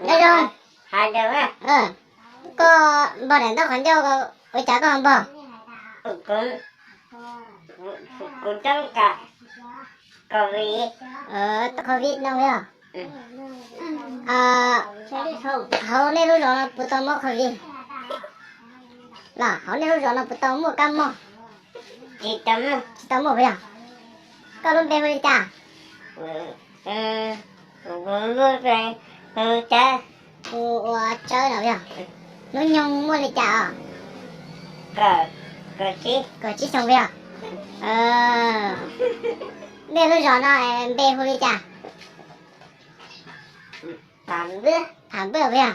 Nyob zoo. Koj npog daim ntaub qhov ncauj, ua cas koj ho npog? Kuv coob covid no yog. Hauv nej lub zos no puas tau mob covid? Los hauv nej lub zos no puas tau muaj kab mob? Tsis tau muaj puas yog? Koj lub npe hu li cas? Hu ua Tsawb no puas yog? Hnub nyoog muaj li cas os? Kaum tsib xyoo puas yog? Nej lub zos no npe hu li cas? Tham Npaj puas yog?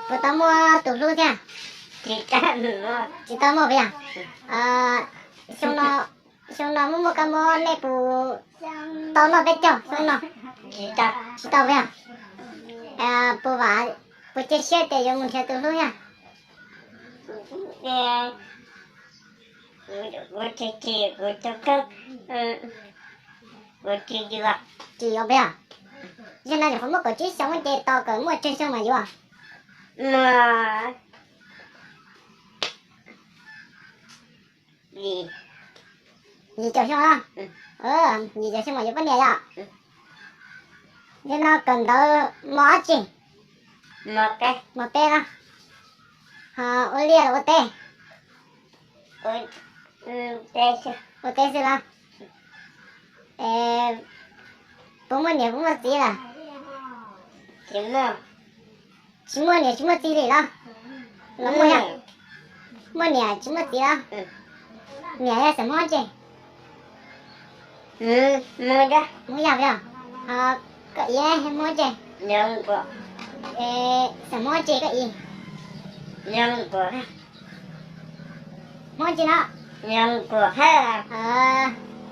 Puas tau muaj tus hlub thiab? Tsis tau muaj puas yog? Xyoo no muaj muaj kab mob nej puas tau noj peb caug xyoo no? Tsis tau puas yog? Puas vam, puas cia siab tias yuav mus nrhiav tus hlub thiab? Tsis yuav puas yog? Yog no nyuam qhuav muaj kaum tsib xyoo ces tos kom muaj tsawg xyoo mas yuav. Yim caum xyoo, yim caum xyoo mas yuav poj niam yom? Yog no kawm ntawv mos dab tsi? Mos peb no. Ho ua liaj los ua teb? Ua teb xwb los? Puas muaj niam puas muaj txiv lawm? Tsis muaj niam tsis muaj txiv li los? Los muaj, muaj niam tsis muaj txiv los? Niam yog xeem Hmoob tsi? Hmoob Yaj puas yog? Ho koj txiv Hmoob tsi? Xeem Hmoob tsi koj txiv? Hmoob tsi no?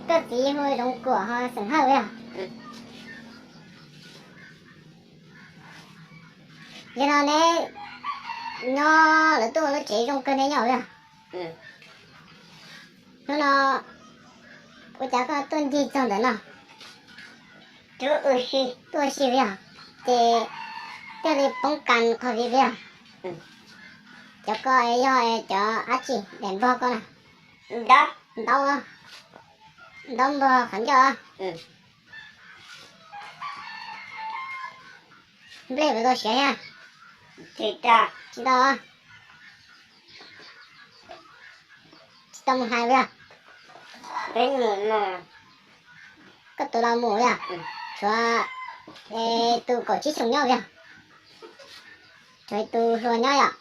Koj txiv hu Zoov Kuam ho xeem Hawj puas yog? Yog no neb nyob lawv tuaj ua lub tsev zoo kawg neb nyob puas yog? Hnub no ua cas koj tuaj ncig txog ntawm no? Tuaj ua si puas yog? Ces thiaj li poob kas qhov viv puas yog? Cov ko yog cov dab tsi daim npog ko na? Ntaub, ntaub npog qhov ncauj. Nplej puas tau siav thiab? Tsis tau, tsis tau mus hais puas yog? Koj tus laus mus puas yog? Tshuav tus kaum tsib xyoo nyob puas yog? Tshuav tus hluas nyob yom?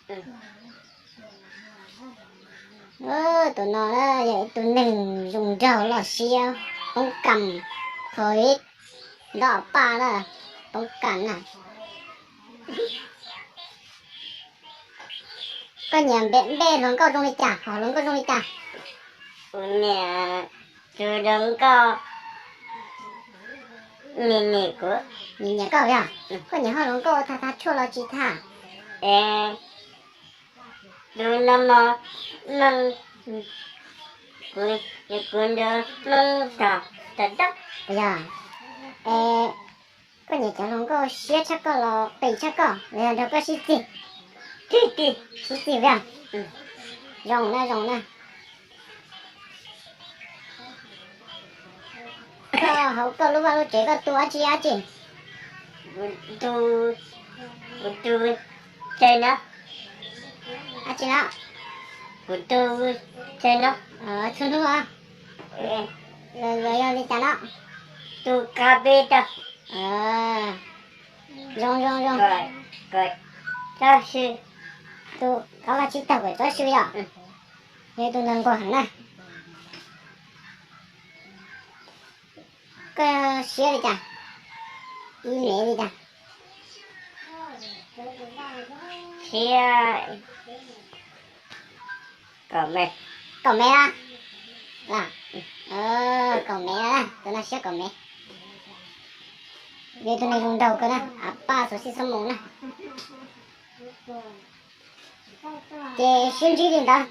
Tus no yog ib tug neeg zoo nraug loj siab, poob kas, qhov ib ntaub paj na, poob kas na. Koj niam npe hluas nkauj zoo li cas, ho hluas nkauj zoo li cas? Kuv niam, tus hluas nkauj, niam, niam kuv, niam koj yog? Koj niam ho hluas nkauj ua tag tag tshuaj los tsis tag? Es tus no mloog, kuv, kuv nrog mloog tag tag. Yog, es koj niam cov hluas nkauj siab tshaj koj los qis tshaj koj los yog nrog koj sib txig? Sib txig puas yog? Zoo na, zoo na. Koj hauv koj lub vaj lub tsev koj tu dab tsi dab tsi? Kuv tu tsev no. Dab tsi no? Kuv tu tsev no. Txhua hnub los yog li cas no? Tu kab peb tag. Zoo zoo zoo. Kom tsob swb. Tu kab vaj tsib taug kom tsob swb yom? Yog tus neeg nquag heev na. Koj siab li cas? Ib mev li cas? Siab kaum mev. Kaum mev a? Kaum mev, tus no siab kaum mev. Yog tus neeg zoo nraug kawg na, av paj xov xij xov moos na. Ces sib ntsib li ntawd.